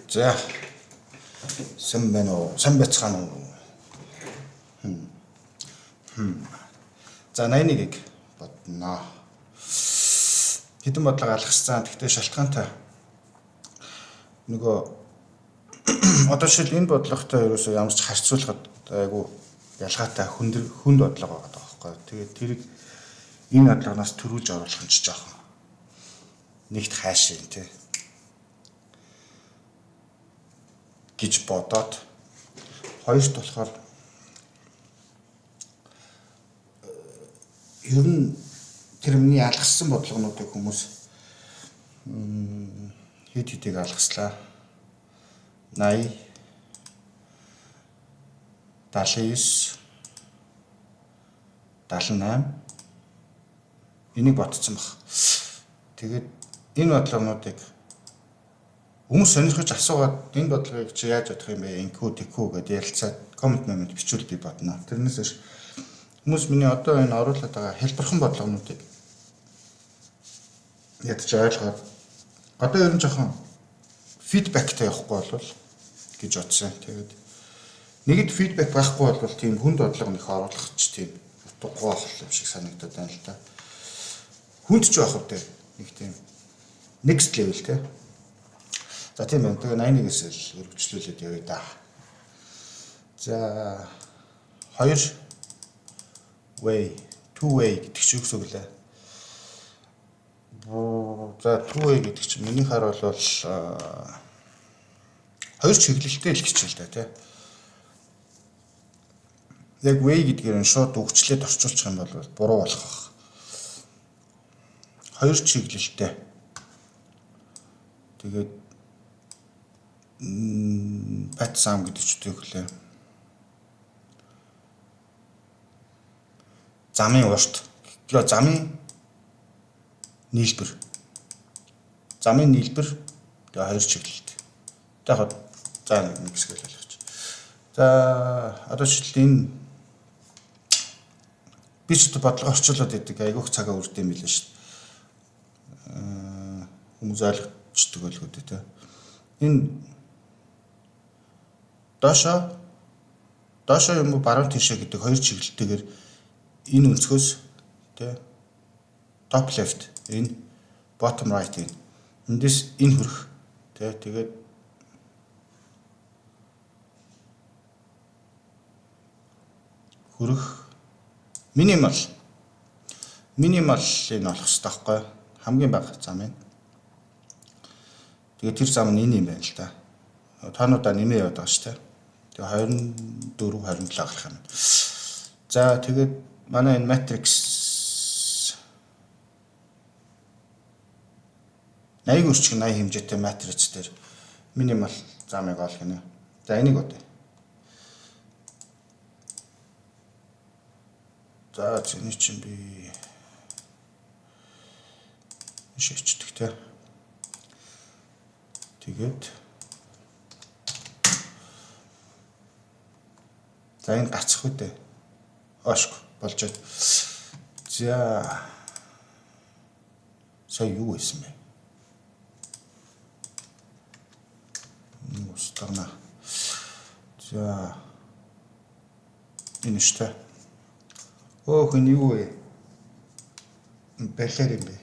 За. Сайн байна уу? Сайн байцгаана уу? За, 81-ийг бодноо. Хэдэн бодлого алгассан. Гэхдээ шалтгаантай. Нөгөө одоо жишээл энэ бодлоготой ерөөсөө ямар ч харьцуулахад айгүй ялгаатай хүнд хүнд бодлого байгаа байхгүй. Тэгээд тэрийг энэ бодлогоноос төрүүлж оруулах нь ч жоохон нэгт хайшаа тий гэж бодоод, хоёрт болохоор ер нь тэр миний алгассан бодлогонуудыг хүмүүс хэд хэдийг алгаслаа. 80, 79, 78 энийг ботцсон баг. Тэгээд энэ бодлогонуудыг хүмүүс сонирхож асуугаад, энэ бодлогыг чи яаж бодох юм бэ? Инкүү тэкүү гэдээ ярилцаад comment момент бичүүл би бодно. Тэрнээс биш хүмүүс миний одоо энэ оруулаад байгаа хэлбэрхэн бодлогонуудыг ядч ойлгоод одоо ер нь жоохон feedback тэй явахгүй болвол гэж бодсон. Тэгээд нэгд feedback байхгүй бол тийм хүнд бодлого нэх оруулах ч тийм утгагүй байх юм шиг санагдаад байна л да. Хүнд ч байх үү, нэг тийм next level те. За, тийм байна. Тэгээ 81-ээс л өргөжлүүлээд явъя да. За, хоёр way, two way гэдэг чинь юу гэсэн үг лээ? За, two way гэдэг чинь минийхаар бол хоёр чиглэлтэй л гэж л да тий. Яг way гэдгээр нь шууд үгчлээд орчуулчих юм бол буруу болох байх. Хоёр чиглэлтэй. Тэгээд path зам гэдэг ч үгүй хөлөө. Замын урт. Тэгээ замын нийлбэр. Замын нийлбэр, тэгээ хоёр чиглэлтэй. Тэгээ яг за нэг хэсэг л ойлгоч. За, одоо жишээл энэ би ч одоо бодлого орчуулад идэг, айгүйх цагаа үрдэм юм билээ шүү дээ. Хүмүүс ойлгочдөг байлгүй дээ, тэ. Энэ доошоо доошоо юм уу, баруун тийшээ гэдэг хоёр чиглэлтэйгээр энэ өнцгөөс, тэ, top left энэ, bottom right энэ, эндээс энэ хөрөх, тэ, тэгээд хөрөх minimal энэ болох хэрэгтэй байхгүй, хамгийн бага зам энэ. Тэгээд тэр зам нь энэ юм байна л да. Тоонуудаа нэмээ яваад байгаа шүү дээ. Тэгээ 24 27 гарах юм. За, тэгээд манай энэ matrix 80 өрчг 80 хэмжээтэй матриц дээр minimal замыг олох гинэ. За, энийг бодъё. За, зэний чинь би шийддэг те. Тэгээд за, энэ гацх үү дээ. Ошг болж байна. За, сая юу байсан бэ? Нэг устгана. За, энэ шүү дээ. Өөх, энэ юу вэ? Бэлэр юм бэ?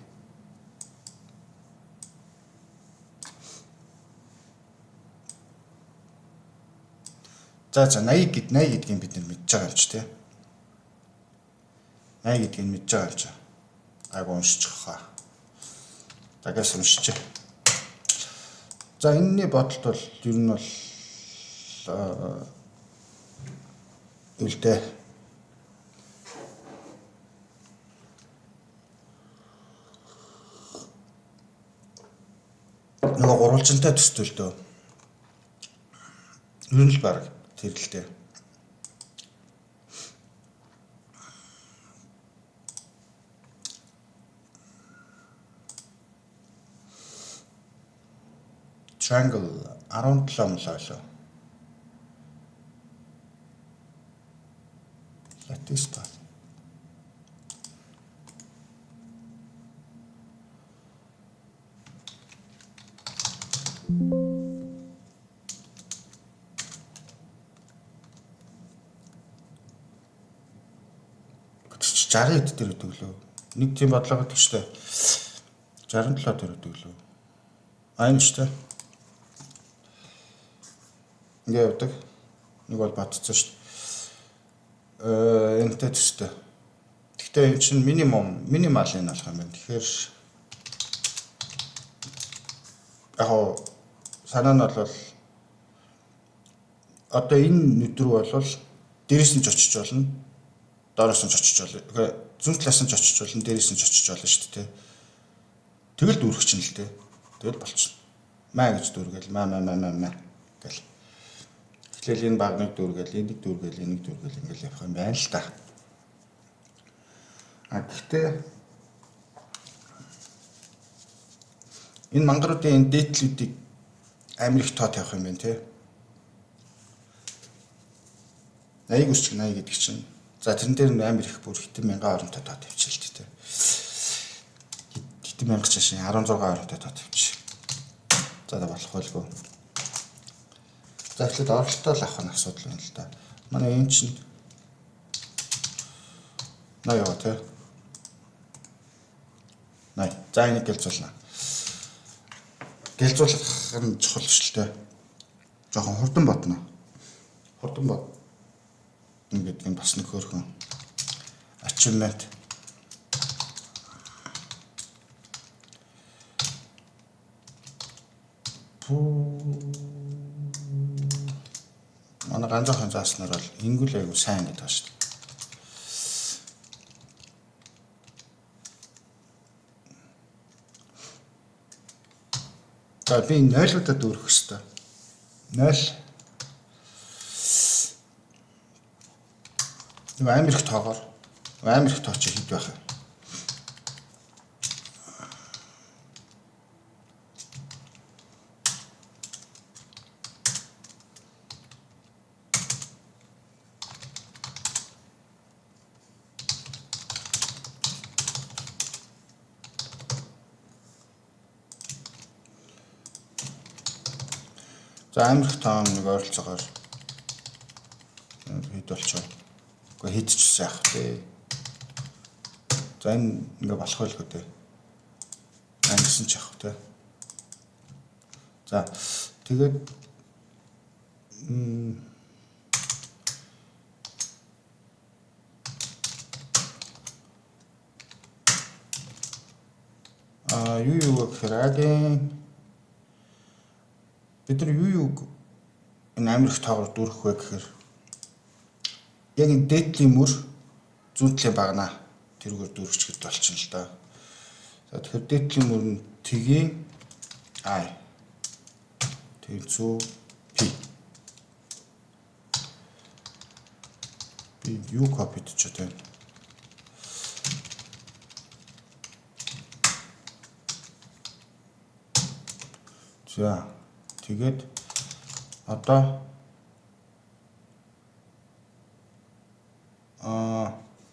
За, 80 гэд 80 гэдгийг бид нар мэдж байгаа юм чи, тий. 80 гэдгийг мэдж байгаа юм чи. Айгу уншчих хаа. Дагаас уншиж. За, энэний бодолт бол ер нь бол үлдээ. Нөгөө гурвалжинтай төстэй л дөө. Ер нь л баг тэр л дээ. Triangle 17 мөлөө лөө. Lattice path. 60 хэд дээр өгдөг лөө. Нэг тийм бодлого гэдэг штэ. 67 дээр өгдөг лөө. А энэ штэ. Ингээ явдаг. Нэг бол батцсан штэ. Энтэй төстэй. Гэхдээ энэ чинь минимум minimal энэ болох юм байна. Тэгэхээр яг гоо санаа нь бол одоо энэ нүд рүү бол дээрээс нь ч очиж болно. Доороос нь ч очиж болно. Үгүй, зүүн талаас нь ч очиж болно, дээрээс нь ч очиж болно шүү дээ. Тэгэл дүүрэх чинь л дээ. Тэгэл болчихно. Маа гэж дүүргээл маа маа маа маа маа гэл. Эхлээл энэ багныг дүүргээл, энийг дүүргээл, энийг дүүргээл ингээл явах юм байна л да. А гэхдээ энэ мангаруудын энэ дээдлүүдийг амар их тоо тавих юм байна те. 80 үсэг 80 гэдэг чинь за тэрэн дээр амар их бүр хэдэн мянган оронтой тоо тавьчих л те. Хэдэн мянга чашин 16 оронтой тоо тавьчих. За да болох байлгүй. За эхлээд оролтоо л авах нь асуудал байна л да. Манай энэ чинь 80 яваа те. 80. За энийг гэлзуулна. Гэлзуулах нь чухал шүү дээ. Жохон хурдан бодно. Хурдан бод. Ингээд энэ бас нэг хөөрхөн achievement. Манай ганцхан зааснаар бол ингүүл айгу сайн гэдэг ба шүү дээ. За би 0-уудаа дүүрэх хэвээр. 0 нэг амар их тоогоор амар их тоо чи хэд байх вэ? За амар их тоон нэг ойролцоогоор хэд болчихоо. Үгүй хэд ч гэсэн яах вэ? За энэ ингээ болох байлгүй дээ. Ангисан ч яах вэ? За тэгээд юу юу гэхээр агийн бид нар юу юуг энэ амар их тоогоор дүүрэх вэ гэхээр яг энэ дээдлийн мөр зүүн талын багнаа тэрүүгээр дүүргэж гэдэг болчихно л да. За тэгэхээр дээдлийн мөр нь тгийн i тэнцүү p. Би юу копи хийчих вэ? За тэгээд одоо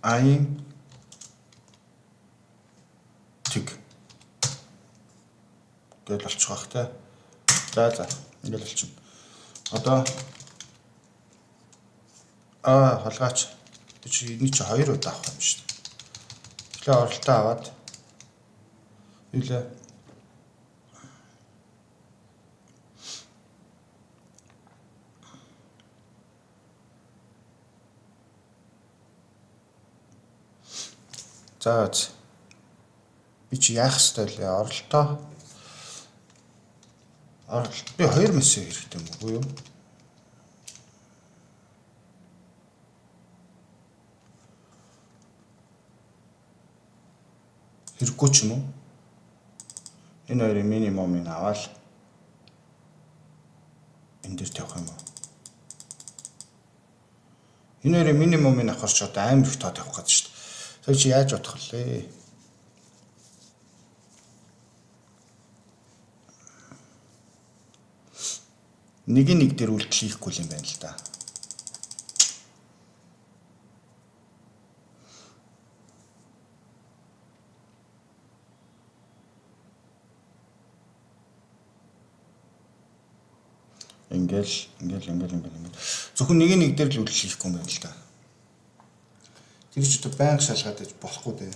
айн тэг гэж болчих واخ те. За за ингээл болчихно. Одоо хулгайч чи энийг чи хоёр удаа авах юм шүү дээ. Тэгэхээр оролтоо аваад илээ. За би чи яах ёстой лээ? Оролтоо оролт би хоёр мессеж хэрэгтэй юм уу юу? Хэрэггүй ч юм уу? Энэ хоёрын минимумыг аваад энэ дээр тавих юм уу? Энэ хоёрын минимумыг авахар ч одоо амар их тоо тавих гэж шүү дээ. Тэр чи яаж бодох вэ? Нэг нэг дээр үйлдэл хийхгүй юм байна л да. Ингээл ингээл ингээл ингээл ингээл зөвхөн нэг нэг дээр л үйлдэл хийхгүй юм байна л да. Тэр ч одоо байнга шалгаад байж болохгүй дээ.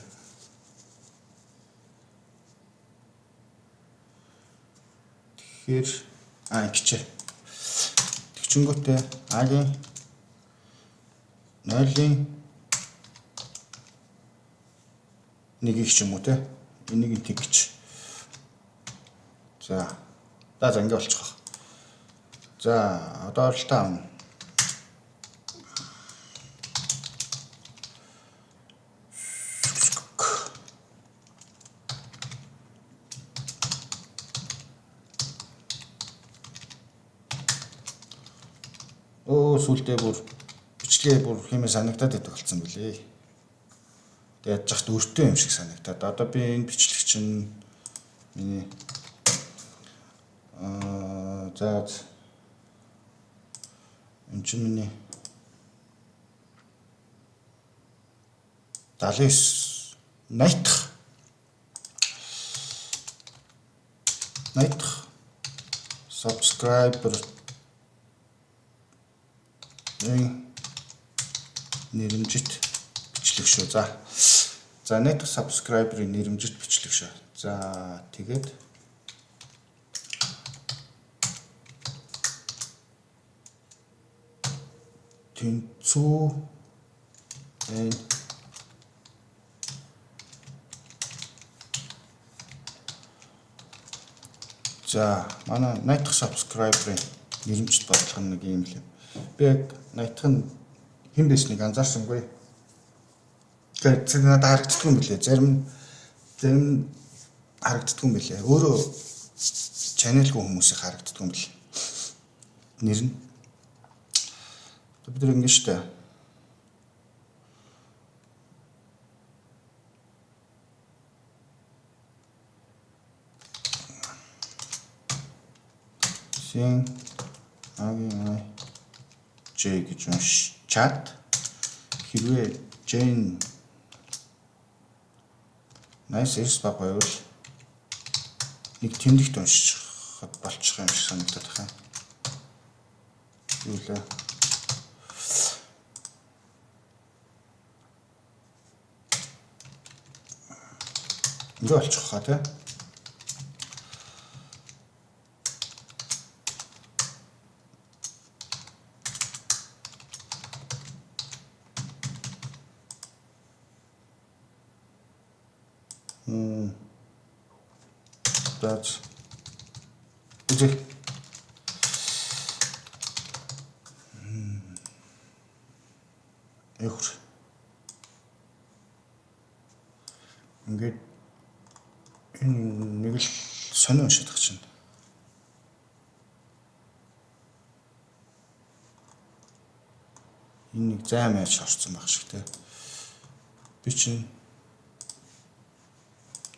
Тэгэхээр ингэчээ. Тэгчингүүтээ А-гийн 0-ын 1-ийг ч юм уу те. Энийг нь тэгч. За. За ингэ болчих. За одоо оролтоо авна. Сүулдэ бүр бичлэгээ бүр хэмээ санагдаад байдаг болсон билээ. Тэгээд яаж яхад өртөө юм шиг санагдаад. Одоо би энэ бичлэг чинь миний за энэ чинь миний 79 80 дахь subscriber нэрэмжит бичлэг шүү. За. За 80 дахь subscriber-ийн нэрэмжит бичлэг шүү. За тэгээд тэнцүү энэ за манай 80 дахь subscriber-ийн нэрэмжит бодлого нэг юм л юм. Би яг 80 дахь нь хэн байсныг анзаарсангүй. Тэгэхээр надад харагддаггүй юм билээ. Зарим харагддаггүй юм билээ. Өөрөө channel-гүй хүмүүсийг харагддаггүй юм билээ. Нэр нь. Бид нар ингэ штэ. Син агийн ай J гэж уншчаад хэрвээ J nice S баг байвал нэг тэмдэгт уншихад болчих юм шиг санагдаад байна. Юу лээ? Ингээ болчих хаа тий. За. Үзье. Эхүр. Ингээд энэ нэг л сонин уншаад байгаа чинь. Энэ нэг займ яаж орсон байх шиг те. Би чинь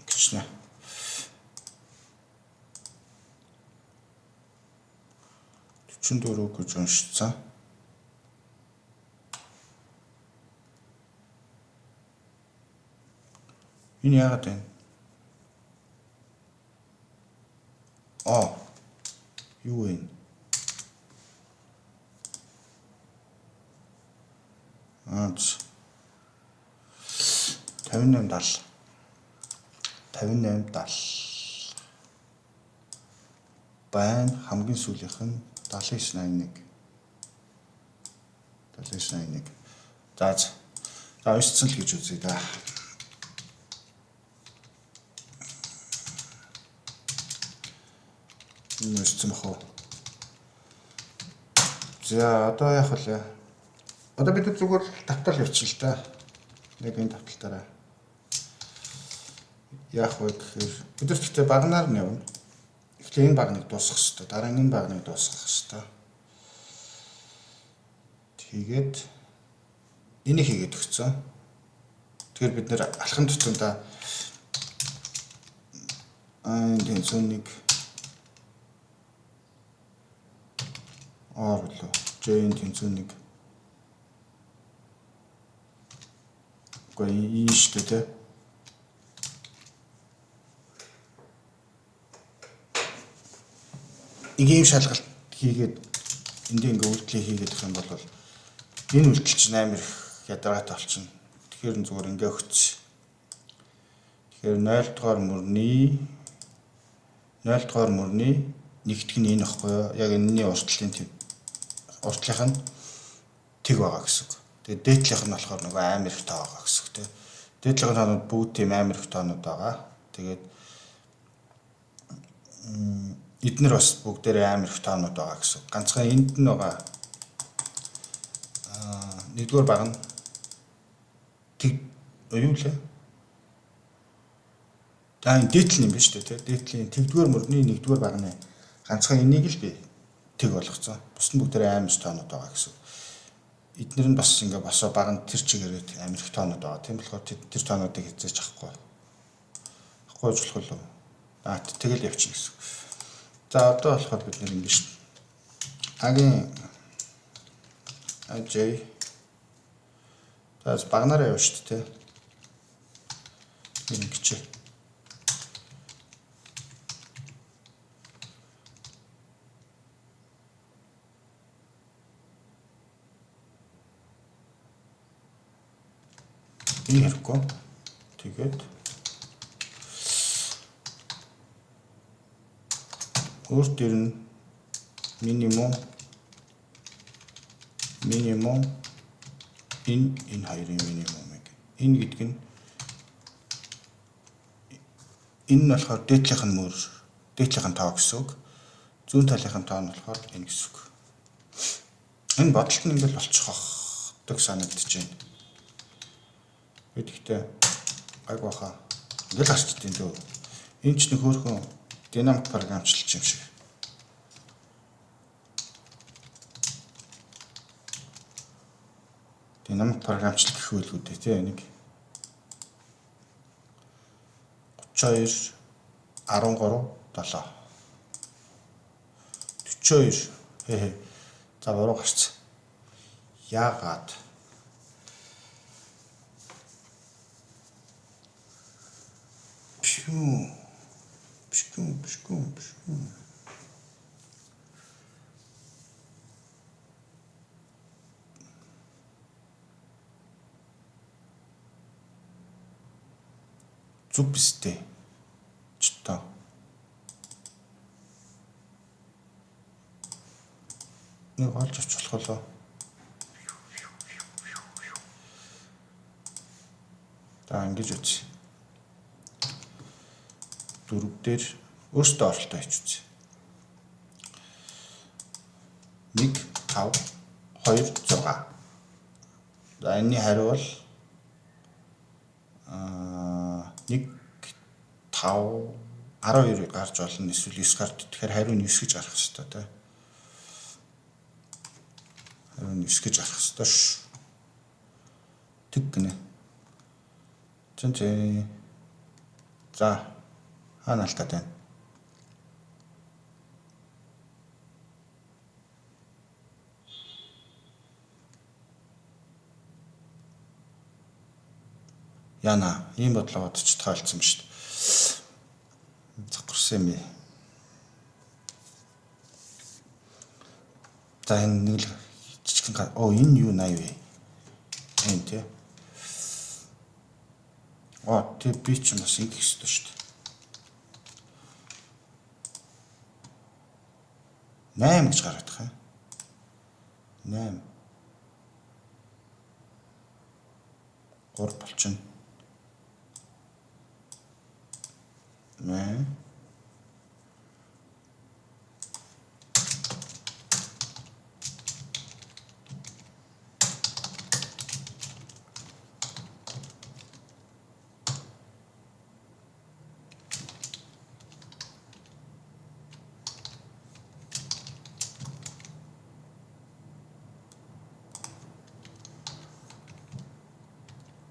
гिचнэ. 44 гэж уншицсан. Энэ яагаад вэ? Юу вэ? Аа 58 70 58 70 байна. Хамгийн сүүлийнх нь 79 81 79 81. За за уншицсан л гэж үзье да. Энэ уншицсан бах уу? За одоо яах вэ? Одоо бид зүгээр тавтал явчихлаа л да. Яг энэ тавталтаараа. Яах вэ гэхээр бид нар гэхдээ багнаар нь явна. Эхлээ энэ багныг дуусгах хэрэгтэй. Дараа нь энэ багныг дуусгах хэрэгтэй. Тэгээд энийг хийгээд өгсөн. Тэгэхээр бид нэр алхам тутамдаа энэ нэг R лөө J-ийн тэнцүү нэг. Үгүй ийм шүү дээ тэ. Нэг ийм шалгалт хийгээд энд ингээ үйлдэлээ хийгээд их юм бол энэ үйлдэл чинь амар их ядаргаатай болчихно. Тэгэхээр зүгээр ингээ өгч. Тэгэхээр 0 дугаар мөрний 0 дугаар мөрний нэгтгэх нь энэ ихгүй юу? Яг энэний уртлын уртлынх нь тэг байгаа гэсэн үг. Тэгээд дээдлийнх нь болохоор нөгөө амар их тоо байгаа гэсэн үг тийм. Дээдлийнх нь тоонууд бүгд тийм амар их тоонууд байгаа. Тэгээд эднэр бас бүгдээрээ амар их тоонууд байгаа гэсэн. Ганцхан энд нь байгаа нэгдүгээр баг нь тэг юу лээ? За энэ дээдл юм биш үү те. Дээдлийн тэгдүгээр мөрний нэгдүгээр багны ганцхан энийг л би тэг болгоцсон. Бус нь бүгдээрээ амар их тоонууд байгаа гэсэн. Эднэр нь бас ингээ босоо баг нь тэр чигээрээ амар их тоонууд байгаа. Тийм болохоор тэр тоонуудыг хязгаарч авахгүй. Авахгүй болох уу? Аа тэгэл явчихна гэсэн. За одоо болохоор бид нэр ингэ шүү. Агийн AJ за багнараа явна шүү дээ. Ингэж. Энэ хэрэггүй. Тэгээд өөр дээр нь минимум энэ хоёрын минимумыг энэ гэдэг нь энэ нь болохоор дээдлийнх нь мөр дээдлийнх нь тоо гэсэн үг. Зүүн талынх нь тоо нь болохоор энэ гэсэн үг. Энэ бодолт нь ингээл болчих واخдаг санагдаж байна. Би тэгтээ гайг баха ингээл гарчдیں۔ дөө. Энэ ч нэг хөөрхөн динамик програмчлалч юм шиг. Динамик програмчлал гэх байлгүй дээ тий нэг 32 13 7 42 хээ. За буруу гарцсан. Яагаад? Пшүү. Пшүү, пшүү, пшүү. Зүг бистэй. Чтоо. Нэг олж авч болох болоо. За ингэж үз. 4 дээр өөртөө оролтоо хийж үзье. 1 5 2 6. За энэний хариу бол 1 5 12 гарч болно эсвэл 9 гарч. Тэгэхээр хариу нь 9 гэж гарах хэрэгтэй тий. Хариу нь 9 гэж гарах хэрэгтэй ш. Тэг гинэ. Зэн зэ. За хаана алдаад байна? Яна, ийм бодлого бодчих тоолцсон юм шүү дээ. Завхарсан юм бэ. За энэ нэг л жижигхэн оо энэ юу 80 вэ? Энэ тий. Аа тий би ч бас ингэх ёстой шүү дээ. 8 гэж гараад байгаа юм. 8 3 болчихно. 8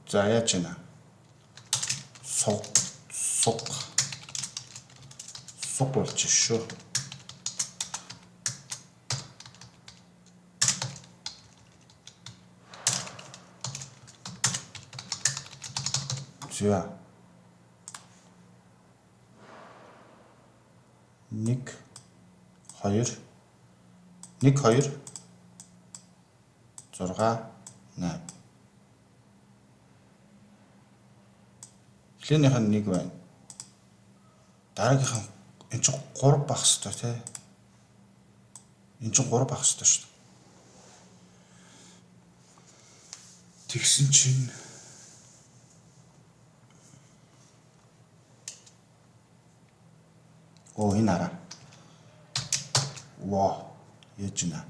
За яаж байна? Суг суг суг болж шүү. За 1 2 1 2 6 8. Эхлэнийх нь 1 байна. Дараагийнх нь энэ чинь 3 байх хэвээр тий. Энэ чинь 3 байх хэвээр шүү дээ. Тэгсэн чинь оо энэ хараа. Ваа, яаж нэ?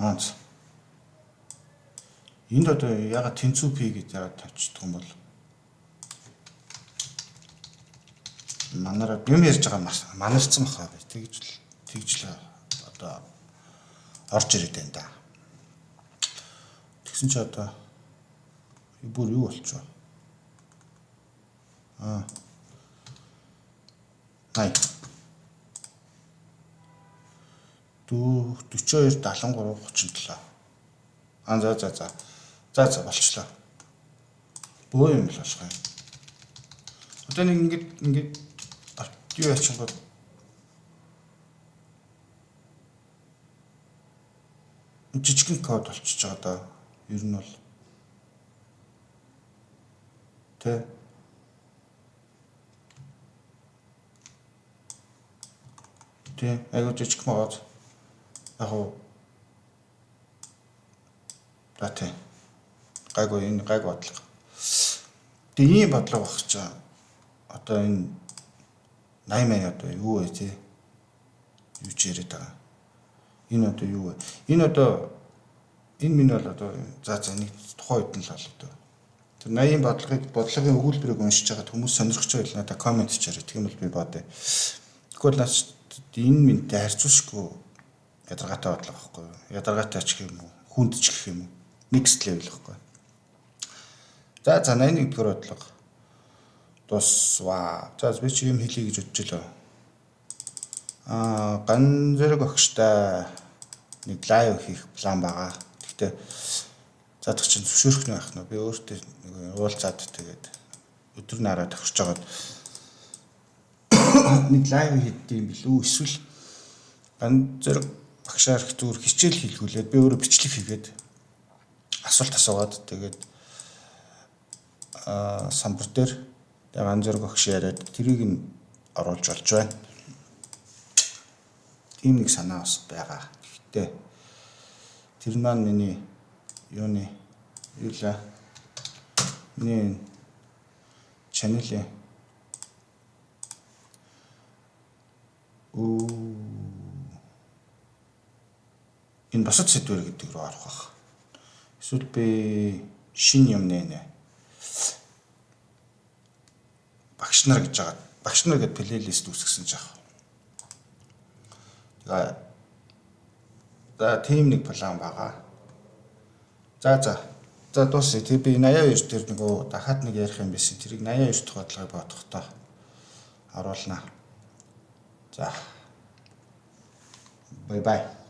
Аа. Энд одоо ягаад тэнцүү P гэж ягаад тавьчихдаг юм бол манараа юм ярьж байгаа манарцсан баха би тэгж л одоо орж ирээд байна да. Тэгсэн чи одоо бүр юу болчихоо? Аа. 80. 42 73 37. Аа за за за. За за болчлоо. Бөө юм л болох юм. Одоо нэг ингээд юу ячингууд жижигэн код болчихж байгаа даа. Ер нь бол тэ Тэ айгуу жижиг мод. Яг уу за тэ гайгүй энэ гайгүй бодлого. Тэгээ ийм бодлого байх чинь одоо энэ 80 одоо юу вэ те? Юу ч яриад байгаа. Энэ одоо юу вэ? Энэ одоо энэ минь бол одоо за за нэг тухайн үед нь л одоо тэр 80-ийн бодлогын өгүүлбэрийг уншиж байгаад хүмүүс сонирхож байвал надад коммент хийчээрэй. Тийм бол би бодъё. Тэгвэл наач энэ минтэй харьцуулшгүй ядаргаатай бодлого байхгүй юу? Ядаргаатай ч гэх юм уу? Хүнд ч гэх юм уу? Next level байхгүй. За за 81 дугаар бодлого дуусваа. За би чи юм хэлье гэж бодож илээ. Аа ган зэрэг огштой нэг live хийх план байгаа. Гэхдээ заадах чинь зөвшөөрөх нь байх нь. Би өөртөө нэг уулзаад тэгээд өдөр нараа тохирч байгаад нэг live хийддэм юм билүү? Эсвэл ган зэрэг багшаар их зүгээр хичээл хийлгүүлээд би өөрөө бичлэг хийгээд асуулт асуугаад тэгээд самбар дээр ган зэрэг огш яриад тэрийг нь оруулж болж байна. Тийм нэг санаа бас байгаа. Гэхдээ тэр маань миний юуны юу лээ? Миний channel-ийн энэ бусад сэдвэр гэдэг рүү орох байх. Эсвэл би шинэ юм нэ. Багш нар гэж байгаа. Багш нар гэдэг playlist үүсгэсэн ч яах. Тэгээ за тийм нэг план байгаа. За за. За дуусъя. Тэг би 82 дээр нөгөө дахиад нэг ярих юм байсан. Тэрийг 82 дахь бодлогыг бодохдоо оруулнаа. За. Bye bye.